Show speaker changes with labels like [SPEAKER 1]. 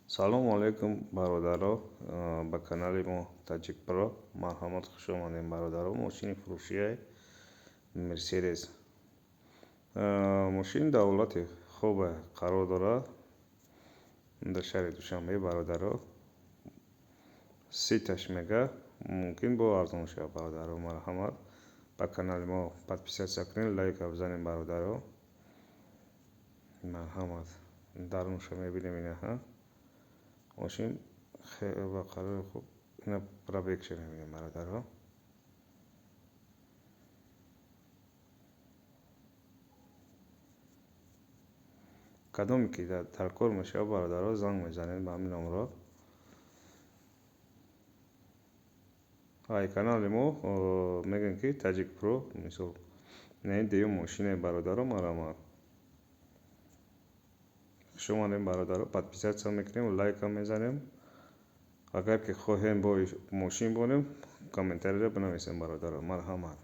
[SPEAKER 1] Салому алайкум, бародаро, ба канали мо Таҷик Про марҳамат, хуш омадем, бародаро. Мошини фурӯшияи Мерседес. Мошин дар ҳолати хубе қарор дорад дар шаҳри Душанбе, бародаро. Ситаш мега, мумкин бо арзон шавад, бародаро. Марҳамат, ба канали мо подписаться кунед, лайка бизанед, бародаро. Марҳамат, дарунша мебинем инаҳа. Мошин ба қарори хуб, ина пробегша мебинем, бародаро. Кадоме ки дар кор мешавад, бародаро, занг мезанед ба ҳамин номро. Ай канали мо мегӯем, ки Таҷик Про, мисол, не дуюм мошине, бародаро, марҳамат. Хуш омадем, бародаро, подписаться мекунем, лайка мезанем. Агар ки хоҳем бо мошин бонем, комментарийро бинависем, бародаро, марҳамат.